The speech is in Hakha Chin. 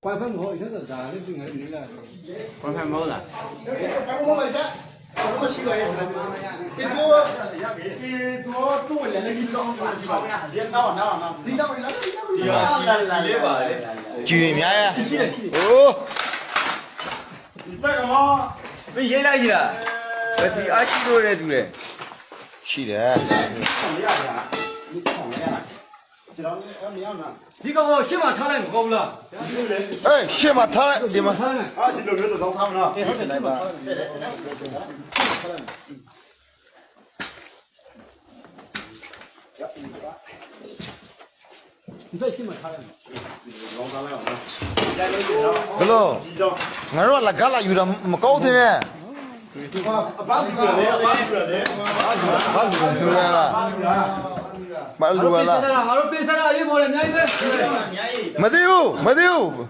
关饭后，现在咱的就爱你了。关饭没了。 ကြည်များရဲ့အိုး မင်းရေးလိုက်ကြီးလားဘယ်စီအားရှိလို့တဲ့တူတယ် ရှိတယ် ဒီကောင်ကရှင်းမထားလိုက်မကောင်းဘူးလား အေးရှေ့မှာထားလိုက်ဒီမှာ ထားလိုက် 啊，你老刘子从他们了。 လိုက်ပါ 你再ရှင်းမထားလိုက် ဘလို့ငါတို့ကလကလာယူတာမကောင်းသေးနဲ့ ဘာလူလဲဘာလူလဲ ဘာလူလဲလားဘာလူလဲလား ငါတို့ပေးစားတာအရေးပေါ်တယ်အများကြီးပဲ မသိဘူးမသိဘူး။